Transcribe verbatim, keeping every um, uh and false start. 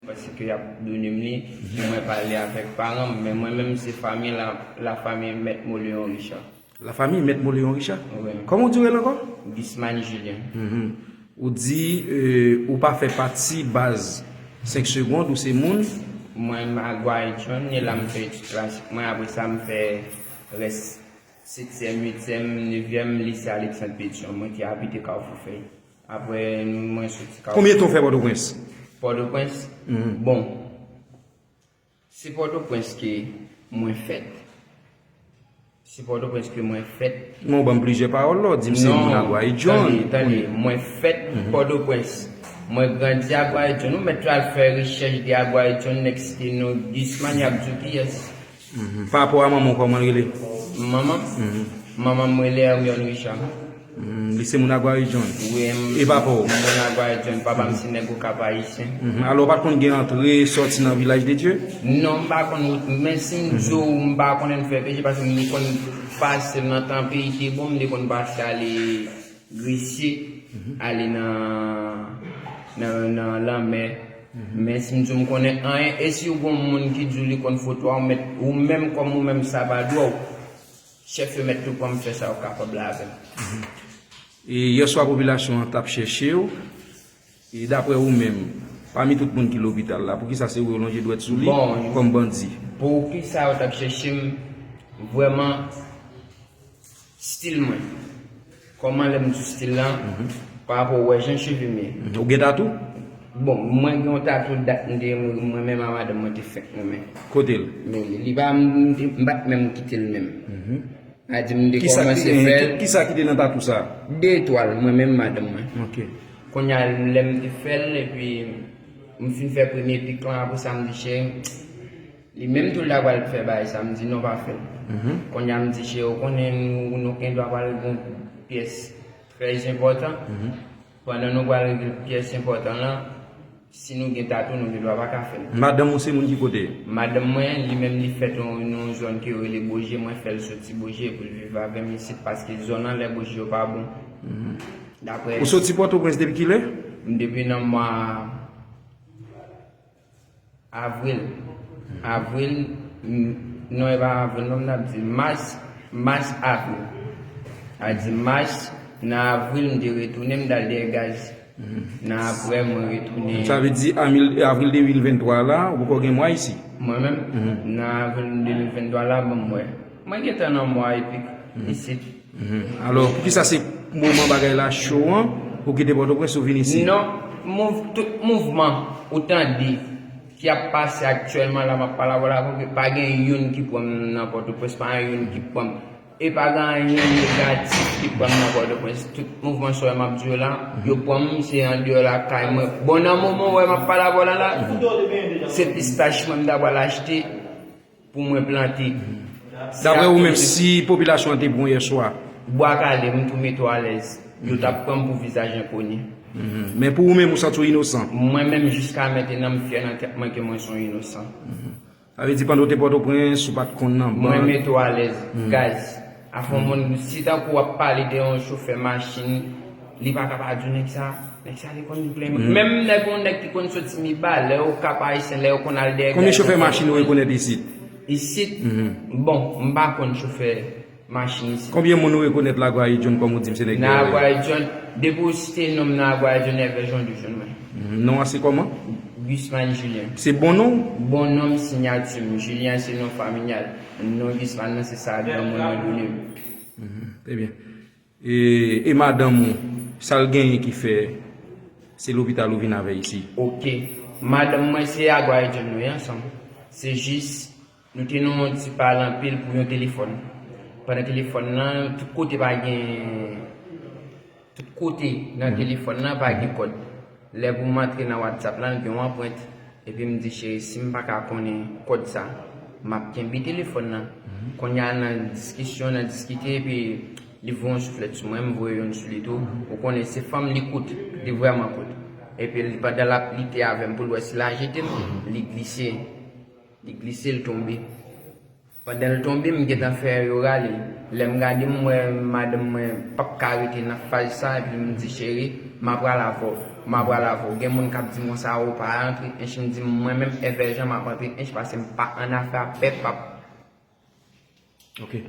Paske y ap done m li pou mwen pale avèk paran m, men mwen menm se fanmi la, la fanmi Mèt Moleyon Richard. La fanmi Mèt Moleyon Richard? Wi. Kòman w di w rele ankò? Gisman Julien. Ou di euh, ou pa fè pati baz senk segond, ou se moun? Mwen m Agwaye John, e la m fè etid klasik mwen, apre sa m fè rès setyèm, uityèm, nevyèm lise Alexandre Pétion, mwen ki abite Kafou Fèy. Apre mwen soti Kafou. Konbyen tan w fè Pòtoprens? Pòtoprens? Bon, se Pòtoprens ke mwen fèt. Se Pòtoprens ke mwen fèt. Men w ban m plizyè pawòl la, w di m se moun Agwaye John. Tande, tande, mwen fèt Pòtoprens. Mwen grandi Agwaye John. Ou mèt al fè rechèch de Agwaye John, nèg site non Gisman, y ap di w kiyès. Pa rapò a manman w, kòman l rele? Manman? Manman m rele Hermione Richard. Li se moun Agwaye John? Wi, m E papa w? Moun Agwaye John. Papa m se nèg Okap Ayisyen. Alò, w pa t konn gen antre sòti nan Vilaj de Dye? Non, m pa konn wout, men si m di w m pa konnen fè peche, paske m te konn pase nan tan peyi te bon, m te konn pase ale Gresye, ale nan nan nan lanmè. Men si m di w m konnen anyen, e si w gon moun ki di w li konn foto a, ou mèt, ou menm kòm ou menm sa pa dwa w, chèf yo mèt tou pran m fè sa yo kapab la avè m. E yèswa popilasyon an t ap chèche w. E daprè ou menm, pami tout moun ki lopital la, poukisa se ou yo lonje dwèt sou li Bon, kòm bandi? Poukisa yo t ap chèche m? Vrèman, stil mwen. Kòman lè m di stil la? Pa rapò wè jan cheve m ye. Ou gen tatou? Bon, mwen gen yon tatou dat m te mwen menm a madanm mwen te fèk renmen. Kote l? Men li pa m te- m pa t menm kite l menm. A di m te Kisa ki kòmanse te- fè l. Kisa ki te nan tatou sa? De etwal, mwen menm madanm mwen. Ok. Kounye a lè m te fè l epi m fin fè premye pik lan, apre sa m di cheri, li menm tou l ta pral fè bagay sa, m di non, pa fè l. Kounye a m di cheri, ou konnen nou nou gen dwa pral gen pyès trè enpòtan. Pandan nou pral gen pyès enpòtan lan, si nou gen tatou nou gen dwa pa ka fè l. Madanm ou se moun ki kote? Madanm mwen, li menm li fèt nan yon zòn ki rele Boje, mwen fè l soti Boje pou l viv avè m isit paske zòn nan lè Boje yo pa bon. Daprè Ou soti Pòtoprens depi kilè? M depi nan mwa avril. Avril, m- non e pa avril non m t ap di mas, mas avril. A di mas, nan avril m te retounen m t al dèyè gaz. Nan aprè mwen retounen. Sa vle di amil- avril de mil venntwa la, ou poko gen mwa isi? Mwen menm, nan avril de mil venntwa la, ban m wè. Mwen gentan nan mwa epi isit. Alò, poukisa se moman bagay la cho an, ou kite Pòtoprens ou vin isi? Non, mouv- tout mouvman ou tande ki ap pase aktyèlman la m ap pale avè w la, pa gen youn ki pran m nan Pòtoprens, pa gen youn ki pran m. E pa gen anyen negatif ki pran m nan Pòtoprens. Tout mouvman sa w wè m ap di w la, yo pran m, se andeyò lakay mwen. Bon, nan moman w wè m ap pale avè w la la, se pistach mwen m ta pral achte pou mwen plante. Daprè ou menm, si popilasyon an te bon yèswa? Bwa Kale, m tou mete w alèz. Yo t ap pran m pou vizaj enkoni. Men pou ou menm, ou santi w inosan? Mwen menm, jiska mentenan, m fyè nan tèt mwen ke mwen se yon inosan. Sa vle di pandan w te Pòtoprens, ou pa t konn nan Mwen bank? Mete w alèz, gaz. Afè yon moun, si tankou w ap pale de yon chofè machin, li pa ka pa di w nèg sa, nèg sa te konn plen. Menm nèg yon nèg ki konn soti Mibalè, Okap Ayisyen, lè yo konn al dèyè Konbyen gaz chofè nan machin ou Pòtoprens. Rekonèt isit? Isit? Bon, m pa konn chofè machin isit. Konbyen moun ou rekonèt nan Agwaye John kòm ou di m se nèg Nan dèyè? Agwaye John, depi w site non m nan Agwaye John, Èvè Jan w jwenn mwen. Non an se kòman? Gusman Julien. Se bon non? Bon non m, siyati m. Julien se non familyal. Non Gusman nan se sa granmoun mwen done m. Ebyen. E, e madanm ou, sa l genyen ki fè se lopital ou vin avè isi? Ok. Madanm mwen se Agwaye John nou ye ansanm. Se jis nou te nan yon ti pale anpil pou yon telefòn. Pandan telefòn nan, tout kote pa gen, tout kote nan telefòn nan pa gen kòd. Lè pou m antre nan WhatsApp la, l gen yon anprent. Epi m di cheri, si m pa ka konnen kòd sa, m ap kenbe telefòn nan. Kounye a nan diskisyon, nan diskite, epi li voye yon souflèt sou mwen, m voye youn sou li tou. Ou konnen se fanm li kout, li vrèman kout. Epi li, pandan l ap lite avè m pou l wè si l a jete m, li glise. Li glise, l tonbe. Pandan l tonbe, m gentan fè yo rale. Lè m gade, m wè madanm mwen p ap ka rete nan faz sa, epi m di, cheri, m a pral avè w. M ap pral avè w. Gen moun k ap di m konsa ou pa antre ench, m di mwen menm Evè Jan m ap antre ench paske m pa annafè a pèp ap. Ok.